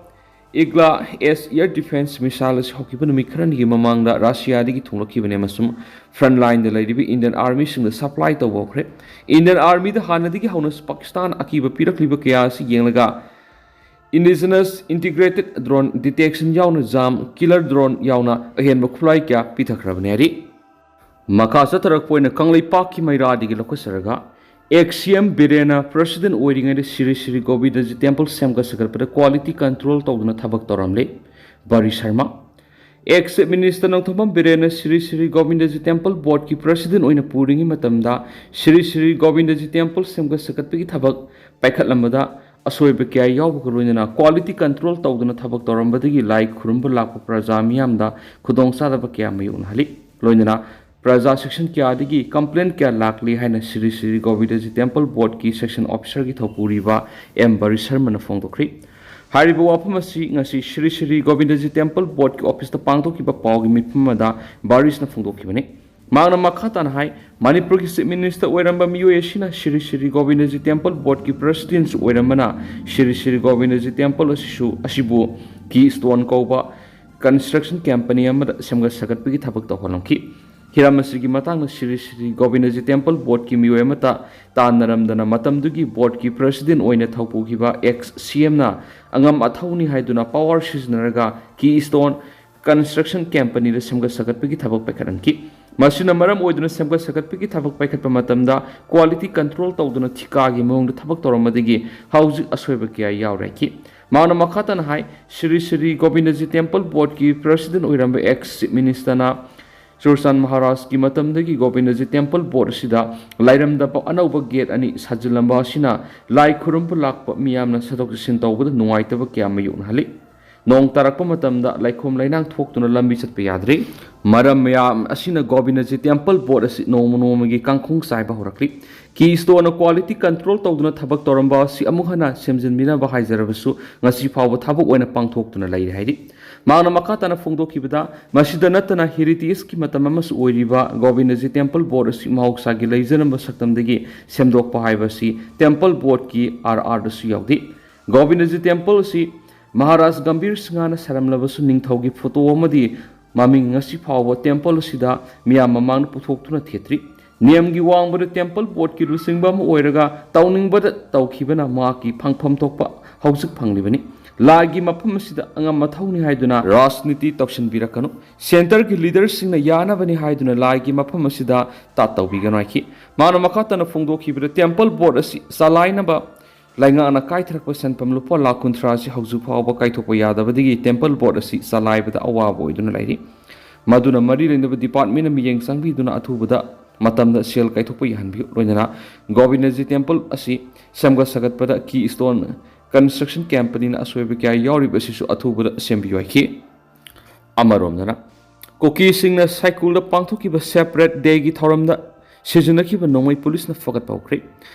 Igla S air defence missile ꯑꯁꯤ ꯍꯧꯈꯤꯕ ꯅꯨꯃꯤꯠ ꯈꯔꯅꯤꯒꯤ ꯃꯃꯥꯡꯗ ꯔꯁꯤꯌꯥꯗꯒꯤ ꯊꯨꯡꯂꯛꯈꯤꯕꯅꯤ ꯑꯃꯁꯨꯡ frontlineꯗ ꯂꯩꯔꯤꯕ Indian Armyꯁꯤꯡꯗ supply ꯇꯧꯕ ꯍꯧꯈ꯭ꯔꯦ꯫ Indian Armyꯗ ꯍꯥꯟꯅꯗꯒꯤ ꯍꯧꯅ ꯄꯥꯀꯤꯁꯇꯥꯟ ꯑꯀꯤꯕ ꯄꯤꯔꯛꯂꯤꯕ ꯀꯌꯥ ꯑꯁꯤ ꯌꯦꯡꯂꯒ, indigenous integrated drone detection ꯌꯥꯎꯅ JAM killer drone ꯌꯥꯎꯅ ꯑꯍꯦꯟꯕ ꯈꯨꯠꯂꯥꯏ ꯀꯌꯥ ꯄꯤꯊꯈ꯭ꯔꯕꯅꯤ ꯍꯥꯏꯔꯤ꯫ ꯃꯈꯥ ꯆꯠꯊꯔꯛꯄ ꯑꯣꯏꯅ ꯀꯪꯂꯩꯄꯥꯛꯀꯤ ꯃꯩꯔꯥꯗꯒꯤ ꯂꯧꯈꯠꯆꯔꯒ, Ex C M ꯕꯤꯔꯦꯟꯅ President ꯑꯣꯏꯔꯤꯉꯩꯗ ꯁ꯭ꯔꯤ ꯁ꯭ꯔꯤ ꯒꯣꯕꯤꯟꯗꯖꯤ Temple ꯁꯦꯝꯒꯠ ꯁꯥꯒꯠꯄꯗ quality control ꯇꯧꯗꯨꯅ ꯊꯕꯛ ꯇꯧꯔꯝꯂꯦ꯫ ꯕꯥꯔꯤ Sharma. Ex Chief Minister Nongthombam ꯕꯤꯔꯦꯟꯅ Shri Shri Govindaji Temple Board ꯀꯤ President ꯑꯣꯏꯅ ꯄꯨꯔꯤꯉꯩ ꯃꯇꯝꯗ ꯁ꯭ꯔꯤ ꯁ꯭ꯔꯤ ꯒꯣꯕꯤꯟꯗꯖꯤ Temple ꯁꯦꯝꯒꯠ ꯁꯥꯒꯠꯄꯒꯤ ꯊꯕꯛ ꯄꯥꯏꯈꯠꯂꯝꯕꯗ ꯑꯁꯣꯏꯕ ꯀꯌꯥ ꯌꯥꯎꯕꯒ ꯂꯣꯏꯅꯅ quality control ꯇꯧꯗꯨꯅ ꯊꯕꯛ ꯇꯧꯔꯝꯕꯗꯒꯤ ꯂꯥꯏ ꯈꯨꯔꯨꯝꯕ ꯂꯥꯛꯄ ꯄ꯭ꯔꯖꯥ ꯃꯤꯌꯥꯝꯗ ꯈꯨꯗꯣꯡꯆꯥꯗꯕ ꯀꯌꯥ ꯃꯥꯌꯣꯛꯅꯍꯜꯂꯤ꯫ ꯂꯣꯏꯅꯅ ꯄ꯭ꯔꯖꯥ section ꯀꯌꯥꯗꯒꯤ complaint ꯀꯌꯥ ꯂꯥꯛꯂꯤ ꯍꯥꯏꯅ ꯁ꯭ꯔꯤ ꯁ꯭ꯔꯤ ꯒꯣꯕꯤꯟꯗꯖꯤ Temple Board ꯀꯤ Section Officer ꯒꯤ ꯊꯧꯄꯨꯔꯤꯕ ꯑꯦꯝ ꯕꯥꯔꯤ ꯁꯔꯃꯅ ꯐꯣꯡꯗꯣꯛꯈ꯭ꯔꯤ꯫ ꯍꯥꯏꯔꯤꯕ ꯋꯥꯐꯝ ꯑꯁꯤ ꯉꯁꯤ ꯁ꯭ꯔꯤ ꯁ꯭ꯔꯤ ꯒꯣꯕꯤꯟꯗꯖꯤ Temple Board ꯀꯤ office ꯇ ꯄꯥꯡꯊꯣꯛꯈꯤꯕ ꯄꯥꯎꯒꯤ ꯃꯤꯐꯝ ꯑꯃꯗ ꯕꯥꯔꯤꯁꯅ ꯐꯣꯡꯗꯣꯛꯈꯤꯕꯅꯤ꯫ ꯃꯍꯥꯛꯅ ꯃꯈꯥ ꯇꯥꯅ ꯍꯥꯏ, ꯃꯅꯤꯄꯨꯔꯒꯤ Chief Minister ꯑꯣꯏꯔꯝꯕ ꯃꯤꯑꯣꯏ ꯑꯁꯤꯅ ꯁ꯭ꯔꯤ ꯁ꯭ꯔꯤ ꯒꯣꯕꯤꯟꯗꯖꯤ Temple Board ꯀꯤ President ꯁꯨ ꯑꯣꯏꯔꯝꯕꯅ ꯁ꯭ꯔꯤ ꯁ꯭ꯔꯤ ꯒꯣꯕꯤꯟꯗꯖꯤ Temple ꯑꯁꯤꯁꯨ, ꯑꯁꯤꯕꯨ Keystone ꯀꯧꯕ construction company ꯑꯃꯗ ꯁꯦꯝꯒꯠ ꯁꯥꯒꯠꯄꯒꯤ ꯊꯕꯛ ꯇꯧꯍꯜꯂꯝꯈꯤ꯫ ꯍꯤꯔꯝ ꯑꯁꯤꯒꯤ ꯃꯇꯥꯡꯗ ꯁ꯭ꯔꯤ ꯁ꯭ꯔꯤ ꯒꯣꯕꯤꯟꯗꯖꯤ Temple Board ꯀꯤ ꯃꯤꯑꯣꯏ ꯑꯃꯠꯇ ꯇꯥꯟꯅꯔꯝꯗꯅ ꯃꯇꯝꯗꯨꯒꯤ board ꯀꯤ President ꯑꯣꯏꯅ ꯊꯧꯄꯨꯈꯤꯕ ex C M ꯅ ꯑꯉꯝ ꯑꯊꯧꯅꯤ ꯍꯥꯏꯗꯨꯅ power ꯁꯤꯖꯤꯟꯅꯔꯒ Keystone construction company ꯗ ꯁꯦꯝꯒꯠ ꯁꯥꯒꯠꯄꯒꯤ ꯊꯕꯛ ꯄꯥꯏꯈꯠꯍꯟꯈꯤ꯫ ꯃꯁꯤꯅ ꯃꯔꯝ ꯑꯣꯏꯗꯨꯅ ꯁꯦꯝꯒꯠ ꯁꯥꯒꯠꯄꯒꯤ ꯊꯕꯛ ꯄꯥꯏꯈꯠꯄ ꯃꯇꯝꯗ quality control ꯇꯧꯗꯨꯅ ꯊꯤꯀꯥꯒꯤ ꯃꯑꯣꯡꯗ ꯊꯕꯛ ꯇꯧꯔꯝꯕꯗꯒꯤ ꯍꯧꯖꯤꯛ ꯑꯁꯣꯏꯕ ꯀꯌꯥ ꯌꯥꯎꯔꯦ ꯍꯥꯏꯈꯤ꯫ ꯃꯍꯥꯛꯅ ꯃꯈꯥ ꯇꯥꯅ ꯍꯥꯏ, ꯁ꯭ꯔꯤ ꯁ꯭ꯔꯤ ꯒꯣꯕꯤꯟꯗꯖꯤ Temple Board ꯀꯤ President ꯑꯣꯏꯔꯝꯕ ex Chief Minister ꯅ ꯆꯨꯔꯆꯥꯟ ꯃꯍꯥꯔꯥꯖꯀꯤ ꯃꯇꯝꯗꯒꯤ ꯒꯣꯕꯤꯟꯗꯖꯤ Temple Board ꯑꯁꯤꯗ ꯂꯥꯏꯔꯝꯗꯝ ꯐꯥꯎ ꯑꯅꯧꯕ gate ꯑꯅꯤ ꯁꯥꯖꯤꯜꯂꯝꯕ ꯑꯁꯤꯅ ꯂꯥꯏ ꯈꯨꯔꯨꯝꯕ ꯂꯥꯛꯄ ꯃꯤꯌꯥꯝꯅ ꯆꯠꯊꯣꯛ ꯆꯠꯁꯤꯟ ꯇꯧꯕꯗ ꯅꯨꯡꯉꯥꯏꯇꯕ ꯀꯌꯥ ꯃꯥꯌꯣꯛꯅꯍꯜꯂꯤ꯫ ꯅꯣꯡ ꯇꯥꯔꯛꯄ ꯃꯇꯝꯗ ꯂꯩꯈꯣꯝ ꯂꯩꯅꯥꯡ ꯊꯣꯛꯇꯨꯅ ꯂꯝꯕꯤ ꯆꯠꯄ ꯌꯥꯗ꯭ꯔꯤ꯫ ꯃꯔꯝ ꯃꯌꯥꯝ ꯑꯁꯤꯅ ꯒꯣꯕꯤꯟꯗꯖꯤ Temple Board ꯑꯁꯤ ꯅꯣꯡꯃ ꯅꯣꯡꯃꯒꯤ ꯀꯥꯡꯈꯣꯡ ꯆꯥꯏꯕ ꯍꯧꯔꯛꯂꯤ꯫ Keystone ꯅ quality control ꯇꯧꯗꯨꯅ ꯊꯕꯛ ꯇꯧꯔꯝꯕ ꯑꯁꯤ ꯑꯃꯨꯛ ꯍꯟꯅ ꯁꯦꯝꯖꯤꯟꯕꯤꯅꯕ ꯍꯥꯏꯖꯔꯕꯁꯨ ꯉꯁꯤ ꯐꯥꯎꯕ ꯊꯕꯛ ꯑꯣꯏꯅ ꯄꯥꯡꯊꯣꯛꯇꯨꯅ ꯂꯩꯔꯤ ꯍꯥꯏꯔꯤ꯫ ꯃꯍꯥꯛꯅ ꯃꯈꯥ ꯇꯥꯅ ꯐꯣꯡꯗꯣꯛꯈꯤꯕꯗ, ꯃꯁꯤꯗ ꯅꯠꯇꯅ heritage ꯀꯤ ꯃꯇꯝ ꯑꯃꯁꯨ ꯑꯣꯏꯔꯤꯕ ꯒꯣꯕꯤꯟꯗꯖꯤ Temple Board ꯑꯁꯤ ꯃꯍꯧꯁꯥꯒꯤ ꯂꯩꯖꯔꯝꯕ ꯁꯛꯇꯝꯗꯒꯤ ꯁꯦꯝꯗꯣꯛꯄ ꯍꯥꯏꯕꯁꯤ Temple Board ꯀꯤ R R ꯗꯁꯨ ꯌꯥꯎꯗꯦ꯫ ꯒꯣꯕꯤꯟꯗꯖꯤ Temple ꯑꯁꯤ ꯃꯍꯥꯔꯥꯖ ꯒꯝꯚꯤꯔ ꯁꯤꯡꯍꯅ ꯁꯥꯔꯝꯂꯕꯁꯨ ꯅꯤꯡꯊꯧꯒꯤ photo ꯑꯃꯗꯤ ꯃꯃꯤꯡ ꯉꯁꯤ ꯐꯥꯎꯕ temple ꯑꯁꯤꯗ ꯃꯤꯌꯥꯝ ꯃꯃꯥꯡꯗ ꯄꯨꯊꯣꯛꯇꯨꯅ ꯊꯦꯠꯇ꯭ꯔꯤ꯫ ꯅꯤꯌꯝꯒꯤ ꯋꯥꯡꯃꯗ Temple Board ꯀꯤ ꯂꯨꯆꯤꯡꯕ ꯑꯃ ꯑꯣꯏꯔꯒ ꯇꯧꯅꯤꯡꯕꯗ ꯇꯧꯈꯤꯕꯅ ꯃꯍꯥꯛꯀꯤ ꯐꯪꯐꯝ ꯊꯣꯛꯄ ꯍꯧꯖꯤꯛ ꯐꯪꯂꯤꯕꯅꯤ꯫ ꯂꯥꯏꯒꯤ ꯃꯐꯝ ꯑꯁꯤꯗ ꯑꯉꯝ ꯑꯊꯧꯅꯤ ꯍꯥꯏꯗꯨꯅ ꯔꯥꯖꯅꯤꯇꯤ ꯇꯧꯁꯤꯟꯕꯤꯔꯛꯀꯅꯨ꯫ ꯁꯦꯟꯇꯔꯒꯤ ꯂꯤꯗꯔꯁꯤꯡꯅ ꯌꯥꯅꯕꯅꯤ ꯍꯥꯏꯗꯨꯅ ꯂꯥꯏꯒꯤ ꯃꯐꯝ ꯑꯁꯤꯗ ꯇꯥꯠ ꯇꯧꯕꯤꯒꯅꯨ ꯍꯥꯏꯈꯤ꯫ ꯃꯥꯅ ꯃꯈꯥ ꯇꯥꯅ ꯐꯣꯡꯗꯣꯛꯈꯤꯕꯗ, ꯇꯦꯝꯄꯜ ꯕꯣꯔꯗ ꯑꯁꯤ ꯆꯂꯥꯏꯅꯕ ꯂꯩꯉꯥꯛꯅ ꯀꯥꯏꯊꯔꯛꯄ ꯁꯦꯟꯐꯝ ꯂꯨꯄꯥ ꯂꯥꯈ ꯀꯨꯟꯊ꯭ꯔꯥ ꯑꯁꯤ ꯍꯧꯖꯤꯛ ꯐꯥꯎꯕ ꯀꯥꯏꯊꯣꯛꯄ ꯌꯥꯗꯕꯗꯒꯤ ꯇꯦꯝꯄꯜ ꯕꯣꯔꯗ ꯑꯁꯤ ꯆꯂꯥꯏꯕꯗ ꯑꯋꯥꯕ ꯑꯣꯏꯗꯨꯅ ꯂꯩꯔꯤ꯫ ꯃꯗꯨꯅ ꯃꯔꯤ ꯂꯩꯅꯕ ꯗꯤꯄꯥꯔꯠꯃꯦꯟꯅ ꯃꯤꯠꯌꯦꯡ ꯆꯪꯕꯤꯗꯨꯅ ꯑꯊꯨꯕꯗ ꯃꯇꯝꯗ ꯁꯦꯜ ꯀꯥꯏꯊꯣꯛꯄ ꯌꯥꯍꯟꯕꯤꯌꯨ꯫ ꯂꯣꯏꯅꯅ ꯒꯣꯕꯤꯟꯗꯖꯤ ꯇꯦꯝꯄꯜ ꯑꯁꯤ ꯁꯦꯝꯒꯠ ꯁꯥꯒꯠꯄꯗ ꯀꯤ ꯁ꯭ꯇꯣꯟ ꯀꯟꯁꯇ꯭ꯔꯛꯁꯟ ꯀꯝꯄꯅꯤꯅ ꯑꯁꯣꯏꯕ ꯀꯌꯥ ꯌꯥꯎꯔꯤꯕ ꯑꯁꯤꯁꯨ ꯑꯊꯨꯕꯗ ꯁꯦꯝꯕꯤꯌꯨ ꯍꯥꯏꯈꯤ꯫ ꯑꯃꯔꯣꯝꯗꯅ, ꯀꯨꯀꯤꯁꯤꯡꯅ ꯁꯥꯏꯀꯨꯜꯗ ꯄꯥꯡꯊꯣꯛꯈꯤꯕ ꯁꯦꯄꯔꯦꯠ ꯗꯦꯒꯤ ꯊꯧꯔꯝꯗ ꯁꯤꯖꯤꯟꯅꯈꯤꯕ ꯅꯣꯡꯃꯩ ꯄꯨꯂꯤꯁꯅ ꯐꯒꯠꯄ ꯍꯧꯈ꯭ꯔꯦ꯫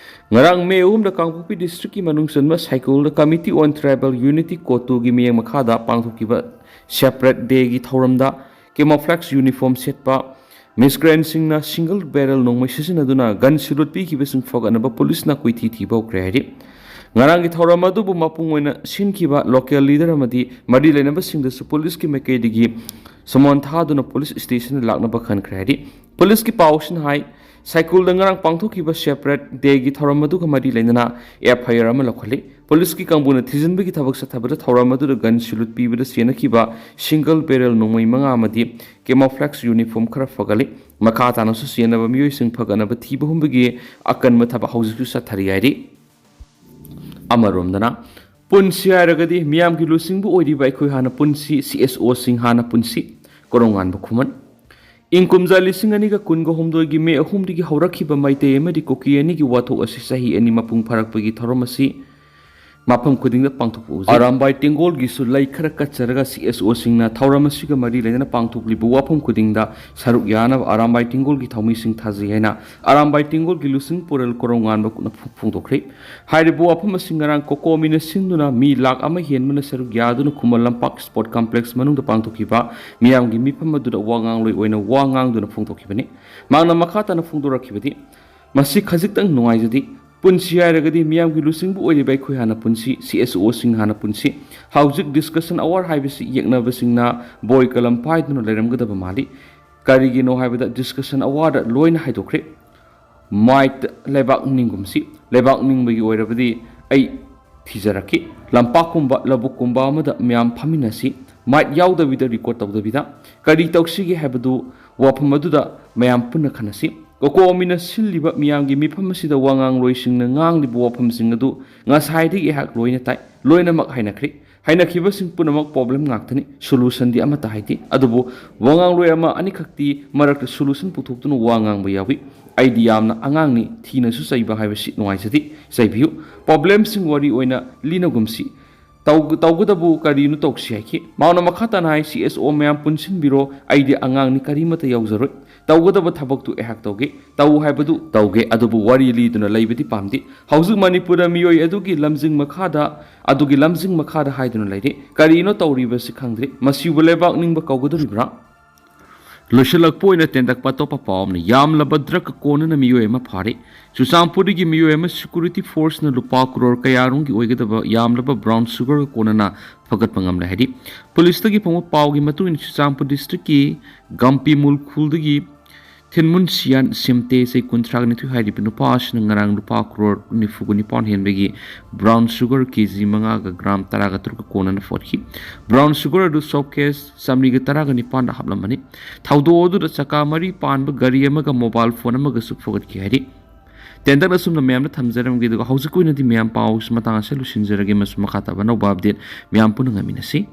ꯉꯔꯥꯡ ꯃꯦ ꯑꯍꯨꯝꯗ ꯀꯥꯡꯄꯣꯛꯄꯤ ꯗꯤꯁꯇ꯭ꯔꯤꯛꯀꯤ ꯃꯅꯨꯡ ꯆꯟꯕ ꯁꯥꯏꯀꯨꯜꯗ Committee on Tribal Unity, ꯀꯣꯇꯨꯒꯤ ꯃꯤꯠꯌꯦꯡ ꯃꯈꯥꯗ ꯄꯥꯡꯊꯣꯛꯈꯤꯕ ꯁꯦꯄꯔꯦꯠ ꯗꯦꯒꯤ ꯊꯧꯔꯝꯗ camouflage uniform ꯁꯦꯠꯄ ꯃꯤꯁꯀ꯭ꯔꯦꯟꯁꯤꯡꯅ ꯁꯤꯡꯒꯜ ꯕꯦꯔꯦꯜ ꯅꯣꯡꯃꯩ ꯁꯤꯖꯤꯟꯅꯗꯨꯅ ꯒꯟ ꯁꯤꯂꯨꯠ ꯄꯤꯈꯤꯕꯁꯤꯡ ꯐꯒꯠꯅꯕ ꯄꯨꯂꯤꯁꯅ ꯀꯣꯏꯊꯤ ꯊꯤꯕ ꯍꯧꯈ꯭ꯔꯦ ꯍꯥꯏꯔꯤ꯫ ꯉꯔꯥꯡꯒꯤ ꯊꯧꯔꯝ ꯑꯗꯨꯕꯨ ꯃꯄꯨꯡ ꯑꯣꯏꯅ ꯁꯤꯟꯈꯤꯕ ꯂꯣꯀꯦꯜ ꯂꯤꯗꯔ ꯑꯃꯗꯤ ꯃꯔꯤ ꯂꯩꯅꯕꯁꯤꯡꯗꯁꯨ ꯄꯨꯂꯤꯁꯀꯤ ꯃꯥꯏꯀꯩꯗꯒꯤ ꯁꯃꯣꯟ ꯊꯥꯗꯨꯅ ꯄꯨꯂꯤꯁ ꯁ꯭ꯇꯦꯁꯟꯗ ꯂꯥꯛꯅꯕ ꯈꯟꯈ꯭ꯔꯦ ꯍꯥꯏꯔꯤ꯫ ꯄꯨꯂꯤꯁꯀꯤ ꯄꯥꯎꯁꯤꯅ ꯍꯥꯏ, ꯁꯥꯏꯀꯨꯜꯗ ꯉꯔꯥꯡ ꯄꯥꯡꯊꯣꯛꯈꯤꯕ ꯁꯦꯄꯔꯦꯠ ꯗꯦꯒꯤ ꯊꯧꯔꯝ ꯑꯗꯨꯒ ꯃꯔꯤ ꯂꯩꯅꯅ ꯑꯦꯐ ꯑꯥꯏ ꯑꯥꯔ ꯑꯃ ꯂꯧꯈꯠꯂꯤ꯫ ꯄꯨꯂꯤꯁꯀꯤ ꯀꯥꯡꯕꯨꯅ ꯊꯤꯖꯤꯟꯕꯒꯤ ꯊꯕꯛ ꯆꯠꯊꯕꯗ ꯊꯧꯔꯝ ꯑꯗꯨꯗ ꯒꯟ ꯁꯤꯂꯨꯠ ꯄꯤꯕꯗ ꯆꯦꯟꯅꯈꯤꯕ ꯁꯤꯡꯒꯜ ꯕꯦꯔꯦꯜ ꯅꯣꯡꯃꯩ ꯃꯉꯥ ꯑꯃꯗꯤ camouflage uniform ꯈꯔ ꯐꯒꯠꯂꯤ꯫ ꯃꯈꯥ ꯇꯥꯅꯁꯨ ꯆꯦꯟꯅꯕ ꯃꯤꯑꯣꯏꯁꯤꯡ ꯐꯒꯠꯅꯕ ꯊꯤꯕ ꯍꯨꯝꯕꯒꯤ ꯑꯀꯟꯕ ꯊꯕꯛ ꯍꯧꯖꯤꯛꯁꯨ ꯆꯠꯊꯔꯤ ꯍꯥꯏꯔꯤ꯫ ꯑꯃꯔꯣꯝꯗꯅ, ꯄꯨꯟꯁꯤ ꯍꯥꯏꯔꯒꯗꯤ ꯃꯤꯌꯥꯝꯒꯤ ꯂꯨꯆꯤꯡꯕ ꯑꯣꯏꯔꯤꯕ ꯑꯩꯈꯣꯏ ꯍꯥꯟꯅ ꯄꯨꯟꯁꯤ, ꯁꯤ ꯑꯦꯁ ꯑꯣꯁꯤꯡ ꯍꯥꯟꯅ ꯄꯨꯟꯁꯤ, ꯀꯣꯔꯧꯉꯥꯟꯕ ꯈꯨꯃꯟ꯫ ꯏꯪ ꯀꯨꯝꯖꯥ ꯂꯤꯁꯤꯡ ꯑꯅꯤꯒ ꯀꯨꯟꯒ ꯍꯨꯝꯗꯣꯏꯒꯤ ꯃꯦ ꯑꯍꯨꯝꯗꯒꯤ ꯍꯧꯔꯛꯈꯤꯕ ꯃꯩꯇꯩ ꯑꯃꯗꯤ ꯀꯨꯀꯤ ꯑꯅꯤꯒꯤ ꯋꯥꯊꯣꯛ ꯑꯁꯤ ꯆꯍꯤ ꯑꯅꯤ ꯃꯄꯨꯡ ꯐꯥꯔꯛꯄꯒꯤ ꯊꯧꯔꯝ ꯑꯁꯤ ꯃꯐꯝ ꯈꯨꯗꯤꯡꯗ ꯄꯥꯡꯊꯣꯛꯄ ꯎꯖꯩ꯫ ꯑꯔꯥꯝꯕꯥꯏ ꯇꯦꯡꯒꯣꯜꯒꯤꯁꯨ ꯂꯩ ꯈꯔ ꯀꯠꯆꯔꯒ ꯁꯤ ꯑꯦꯁ ꯑꯣꯁꯤꯡꯅ ꯊꯧꯔꯝ ꯑꯁꯤꯒ ꯃꯔꯤ ꯂꯩꯅꯅ ꯄꯥꯡꯊꯣꯛꯂꯤꯕ ꯋꯥꯐꯝ ꯈꯨꯗꯤꯡꯗ ꯁꯔꯨꯛ ꯌꯥꯅꯕ ꯑꯔꯥꯝꯕꯥꯏ ꯇꯦꯡꯒꯣꯜꯒꯤ ꯊꯧꯃꯤꯁꯤꯡ ꯊꯥꯖꯩ ꯍꯥꯏꯅ ꯑꯔꯥꯝꯕꯥꯏ ꯇꯦꯡꯒꯣꯜꯒꯤ ꯂꯨꯆꯤꯡ ꯄꯨꯔꯦꯜ ꯀꯣꯔꯧꯉꯥꯟꯕ ꯈꯨꯠꯅ ꯐꯣꯡ-, ꯐꯣꯡꯗꯣꯛꯈ꯭ꯔꯦ꯫ ꯍꯥꯏꯔꯤꯕ ꯋꯥꯐꯝ ꯑꯁꯤ ꯉꯔꯥꯡ ꯀꯣꯀꯣꯃꯤꯅ ꯁꯤꯟꯗꯨꯅ ꯃꯤ ꯂꯥꯈ ꯑꯃ ꯍꯦꯟꯕꯅ ꯁꯔꯨꯛ ꯌꯥꯗꯨꯅ ꯈꯨꯃꯟ ꯂꯝꯄꯥꯛ ꯁ꯭ꯄꯣꯔꯠ ꯀꯝꯄ꯭ꯂꯦꯛꯁ ꯃꯅꯨꯡꯗ ꯄꯥꯡꯊꯣꯛꯈꯤꯕ ꯃꯤꯌꯥꯝꯒꯤ ꯃꯤꯐꯝ ꯑꯗꯨꯗ ꯋꯥ ꯉꯥꯡꯂꯣꯏ ꯑꯣꯏꯅ ꯋꯥ ꯉꯥꯡꯗꯨꯅ ꯐꯣꯡꯗꯣꯛꯈꯤꯕꯅꯤ꯫ ꯃꯍꯥꯛꯅ ꯃꯈꯥ ꯇꯥꯅ ꯐꯣꯡꯗꯣꯔꯛꯈꯤꯕꯗꯤ, ꯃꯁꯤ ꯈꯖꯤꯛꯇꯪ ꯅꯨꯡꯉꯥꯏꯖꯗꯦ꯫ ꯄꯨꯟꯁꯤ ꯍꯥꯏꯔꯒꯗꯤ ꯃꯤꯌꯥꯝꯒꯤ ꯂꯨꯆꯤꯡꯕ ꯑꯣꯏꯔꯤꯕ ꯑꯩꯈꯣꯏ ꯍꯥꯟꯅ ꯄꯨꯟꯁꯤ, ꯁꯤ ꯑꯦꯁ ꯑꯣꯁꯤꯡ ꯍꯥꯟꯅ ꯄꯨꯟꯁꯤ꯫ ꯍꯧꯖꯤꯛ ꯗꯤꯁꯀꯁꯟ ꯑꯋꯥꯔ ꯍꯥꯏꯕꯁꯤ ꯌꯦꯛꯅꯕꯁꯤꯡꯅ ꯕꯣꯏ ꯀꯂꯝ ꯄꯥꯏꯗꯨꯅ ꯂꯩꯔꯝꯒꯗꯕ ꯃꯥꯜꯂꯤ꯫ ꯀꯔꯤꯒꯤꯅꯣ ꯍꯥꯏꯕꯗ ꯗꯤꯁꯀꯁꯟ ꯑꯋꯥꯔꯗ ꯂꯣꯏꯅ ꯍꯥꯏꯗꯣꯛꯈ꯭ꯔꯦ꯫ ꯃꯥꯏꯠ ꯂꯩꯕꯥꯛ ꯅꯤꯡꯒꯨꯝꯁꯤ꯫ ꯂꯩꯕꯥꯛ ꯅꯤꯡꯕꯒꯤ ꯑꯣꯏꯔꯕꯗꯤ ꯑꯩ ꯊꯤꯖꯔꯛꯈꯤ꯫ ꯂꯝꯄꯥꯛꯀꯨꯝꯕ ꯂꯧꯕꯨꯛꯀꯨꯝꯕ ꯑꯃꯗ ꯃꯌꯥꯝ ꯐꯝꯃꯤꯟꯅꯁꯤ꯫ ꯃꯥꯏꯛ ꯌꯥꯎꯗꯕꯤꯗ ꯔꯦꯀꯣꯔꯗ ꯇꯧꯗꯕꯤꯗ ꯀꯔꯤ ꯇꯧꯁꯤꯒꯦ ꯍꯥꯏꯕꯗꯨ ꯋꯥꯐꯝ ꯑꯗꯨꯗ ꯃꯌꯥꯝ ꯄꯨꯟꯅ ꯈꯟꯅꯁꯤ꯫ ꯀꯣꯀꯣꯃꯤꯅ ꯁꯤꯜꯂꯤꯕ ꯃꯤꯌꯥꯝꯒꯤ ꯃꯤꯐꯝ ꯑꯁꯤꯗ ꯋꯥ ꯉꯥꯡꯂꯣꯏꯁꯤꯡꯅ ꯉꯥꯡꯂꯤꯕ ꯋꯥꯐꯝꯁꯤꯡ ꯑꯗꯨ ꯉꯁꯥꯏꯗꯒꯤ ꯑꯩꯍꯥꯛ ꯂꯣꯏꯅ ꯇꯥꯏ꯫ ꯂꯣꯏꯅꯃꯛ ꯍꯥꯏꯅꯈ꯭ꯔꯦ꯫ ꯍꯥꯏꯅꯈꯤꯕꯁꯤꯡ ꯄꯨꯝꯅꯃꯛ ꯄ꯭ꯔꯣꯕ꯭ꯂꯦꯝ ꯉꯥꯛꯇꯅꯤ, ꯁꯣꯂꯨꯁꯟꯗꯤ ꯑꯃꯠꯇ ꯍꯥꯏꯗꯦ꯫ ꯑꯗꯨꯕꯨ ꯋꯥ ꯉꯥꯡꯂꯣꯏ ꯑꯃ ꯑꯅꯤꯈꯛꯇꯤ ꯃꯔꯛꯇ ꯁꯣꯂꯨꯁꯟ ꯄꯨꯊꯣꯛꯇꯨꯅ ꯋꯥ ꯉꯥꯡꯕ ꯌꯥꯎꯏ꯫ ꯑꯩꯗꯤ ꯌꯥꯝꯅ ꯑꯉꯥꯡꯅꯤ, ꯊꯤꯅꯁꯨ ꯆꯩꯕ ꯍꯥꯏꯕꯁꯤ ꯅꯨꯡꯉꯥꯏꯖꯗꯦ꯫ ꯆꯩꯕꯤꯌꯨ꯫ ꯄ꯭ꯔꯣꯕ꯭ꯂꯦꯝꯁꯤꯡ ꯋꯥꯔꯤ ꯑꯣꯏꯅ ꯂꯤꯅꯒꯨꯝꯁꯤ꯫ ꯇꯧ-, ꯇꯧꯒꯗꯕꯨ ꯀꯔꯤꯅꯣ ꯇꯧꯁꯤ ꯍꯥꯏꯈꯤ꯫ ꯃꯥꯅ ꯃꯈꯥ ꯇꯥꯅ ꯍꯥꯏ, "ꯁꯤ ꯑꯦꯁ ꯑꯣ ꯃꯌꯥꯝ ꯄꯨꯟꯁꯤꯟꯕꯤꯔꯣ, ꯑꯩꯗꯤ ꯑꯉꯥꯡꯅꯤ, ꯀꯔꯤꯃꯠꯇ ꯌꯥꯎꯖꯔꯣꯏ꯫ ꯇꯧꯒꯗꯕ ꯊꯕꯛꯇꯨ ꯑꯩꯍꯥꯛ ꯇꯧꯒꯦ꯫ ꯇꯧ ꯍꯥꯏꯕꯗꯨ ꯇꯧꯒꯦ, ꯑꯗꯨꯕꯨ ꯋꯥꯔꯤ ꯂꯤꯗꯨꯅ ꯂꯩꯕꯗꯤ ꯄꯥꯝꯗꯦ꯫ ꯍꯧꯖꯤꯛ ꯃꯅꯤꯄꯨꯔꯗ ꯃꯤꯑꯣꯏ ꯑꯗꯨꯒꯤ ꯂꯝꯖꯤꯡ ꯃꯈꯥꯗ, ꯑꯗꯨꯒꯤ ꯂꯝꯖꯤꯡ ꯃꯈꯥꯗ ꯍꯥꯏꯗꯨꯅ ꯂꯩꯔꯦ꯫ ꯀꯔꯤꯅꯣ ꯇꯧꯔꯤꯕꯁꯤ ꯈꯪꯗ꯭ꯔꯦ꯫ ꯃꯁꯤꯕꯨ ꯂꯩꯕꯥꯛ ꯅꯤꯡꯕ ꯀꯧꯒꯗꯧꯔꯤꯕ꯭ꯔꯥ?" ꯂꯣꯏꯁꯤꯜꯂꯛꯄ ꯑꯣꯏꯅ ꯇꯦꯟꯇꯛꯄ ꯑꯇꯣꯞꯄ ꯄꯥꯎ ꯑꯃꯅ, ꯌꯥꯝꯂꯕ ꯗ꯭ꯔꯒ ꯀꯣꯟꯅꯅ ꯃꯤꯑꯣꯏ ꯑꯃ ꯐꯥꯔꯦ꯫ ꯆꯨꯔꯆꯥꯟꯄꯨꯔꯗꯒꯤ ꯃꯤꯑꯣꯏ ꯑꯃ ꯁꯦꯀ꯭ꯌꯨꯔꯤꯇꯤ ꯐꯣꯔꯁꯅ ꯂꯨꯄꯥ ꯀ꯭ꯔꯣꯔ ꯀꯌꯥꯔꯣꯝꯒꯤ ꯑꯣꯏꯒꯗꯕ ꯌꯥꯝꯂꯕ ꯕ꯭ꯔꯥꯎꯟ ꯁꯨꯒꯔꯒ ꯀꯣꯟꯅꯅ ꯐꯒꯠꯄ ꯉꯝꯂꯦ ꯍꯥꯏꯔꯤ꯫ ꯄꯨꯂꯤꯁꯇꯒꯤ ꯐꯪꯕ ꯄꯥꯎꯒꯤ ꯃꯇꯨꯡ ꯏꯟꯅ, ꯆꯨꯔꯆꯥꯟꯄꯨꯔ ꯗꯤꯁꯇ꯭ꯔꯤꯛꯀꯤ ꯒꯝꯄꯤꯃꯨꯜ ꯈꯨꯜꯗꯒꯤ ꯊꯤꯟꯃꯨꯟ ꯁꯤꯌꯥꯟ ꯁꯤꯝꯇꯦ, ꯆꯍꯤ ꯀꯨꯟꯊ꯭ꯔꯥꯒ ꯅꯤꯊꯣꯏ ꯍꯥꯏꯔꯤꯕ ꯅꯨꯄꯥ ꯑꯁꯤꯅ ꯉꯔꯥꯡ ꯂꯨꯄꯥ ꯀ꯭ꯔꯣꯔ ꯅꯤꯐꯨꯒ ꯅꯤꯄꯥꯟ ꯍꯦꯟꯕꯒꯤ ꯕ꯭ꯔꯥꯎꯟ ꯁꯨꯒꯔ ꯀꯦ ꯖꯤ ꯃꯉꯥꯒ ꯒ꯭ꯔꯥꯝ ꯇꯔꯥꯒ ꯇꯔꯨꯛꯀ ꯀꯣꯟꯅꯅ ꯐꯣꯠꯈꯤ꯫ ꯕ꯭ꯔꯥꯎꯟ ꯁꯨꯒꯔ ꯑꯗꯨ ꯁꯣꯞ ꯀꯦꯁ ꯆꯥꯃꯔꯤꯒ ꯇꯔꯥꯒ ꯅꯤꯄꯥꯟꯗ ꯍꯥꯞꯂꯝꯕꯅꯤ꯫ ꯊꯧꯗꯣꯛ ꯑꯗꯨꯗ ꯆꯀꯥ ꯃꯔꯤ ꯄꯥꯟꯕ ꯒꯥꯔꯤ ꯑꯃꯒ ꯃꯣꯕꯥꯏꯜ ꯐꯣꯟ ꯑꯃꯒꯁꯨ ꯐꯒꯠꯈꯤ ꯍꯥꯏꯔꯤ꯫ ꯇꯦꯟꯇꯛꯅ ꯑꯁꯨꯝꯅ ꯃꯌꯥꯝꯗ ꯊꯝꯖꯔꯝꯒꯦ, ꯑꯗꯨꯒ ꯍꯧꯖꯤꯛꯀꯤ ꯑꯣꯏꯅꯗꯤ ꯃꯌꯥꯝ ꯄꯥꯎꯁꯤ ꯃꯇꯥꯡ ꯑꯁꯤꯗ ꯂꯣꯏꯁꯤꯟꯖꯔꯒꯦ, ꯑꯃꯁꯨꯡ ꯃꯈꯥ ꯇꯥꯕ ꯑꯅꯧꯕ ꯑꯞꯗꯦꯠ ꯃꯌꯥꯝ ꯄꯨꯟꯅ ꯉꯥꯏꯃꯤꯟꯅꯁꯤ꯫